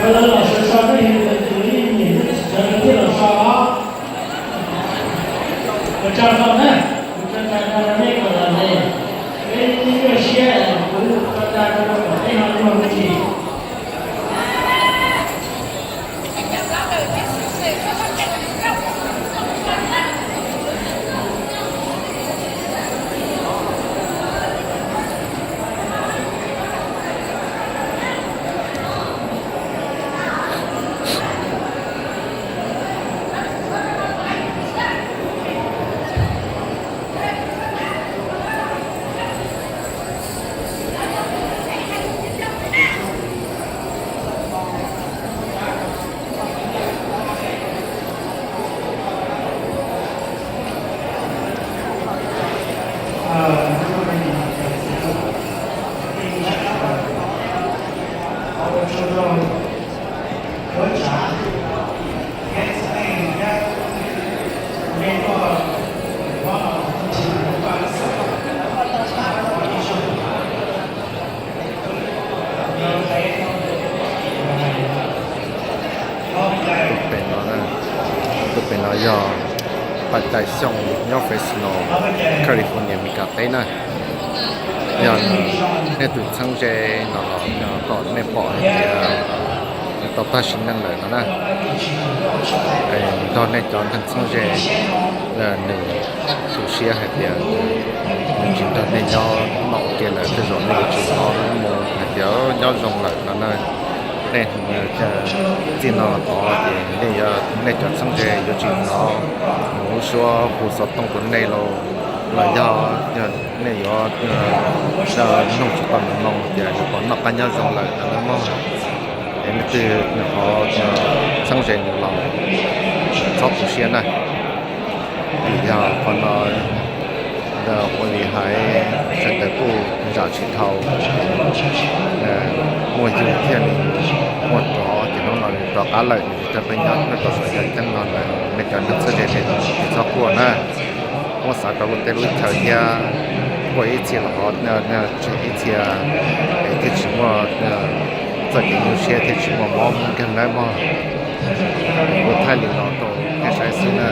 Cov lawv los sawv so, nej yog tus ib nyuag tsis sawv lawv thiaj los so os. Ua tsaug ntau na, kuv tsa tsa rau nej kom los ntev. Peb nyuaj siab, kuv tsa tsa rau kom peb ho luag me ntsis. Tus pem no, tus pem no yog Paj Cai Xyooj nyob Fresno, California, Mes Kas teb na. Yog nej tus txheeb ze no los kom nej pom hais tias nws tau tag sim neej lawm no na. Nrog nej cov neeg txheeb ze, nws tu siab hais tias nws tsis nrog nej nyob no ua ke lawm, tej zaum nej yuav tsis hnov mus hais tias nyob zoo lawm no na. Nej txij no los tod ces nej, nej cov txheeb ze yuav tsis hnov nws lub suab hu xov tooj rau nej los, los yog nej yuav nug tsis tau nws moo tias nws puas noj qab nyob zoo lawm no na mog. Es leej twg nws qhov txheeb ze nws los txhob tu siab na. Vim yog qhov no ua li hais sawv daws kuj zam tsis dhau. muaj yug thiaj li muaj rov, ces hnub no nws rov qab lawm, nws tsis rau peb nyob nyob rau saum yaj ceeb no lawm. Nej cov neeg txawj ntse ces tsis txhob quaj na. Muab xav rau lub teb lub chaws thiab, quaj ib txhia los qhov tseg ib txhia, es thiaj tsis muaj txoj kev nyuaj siab, thiaj tsis muaj mob muaj nkeeg nawb mog. Kuv thaij li no rau nej saib xwb na.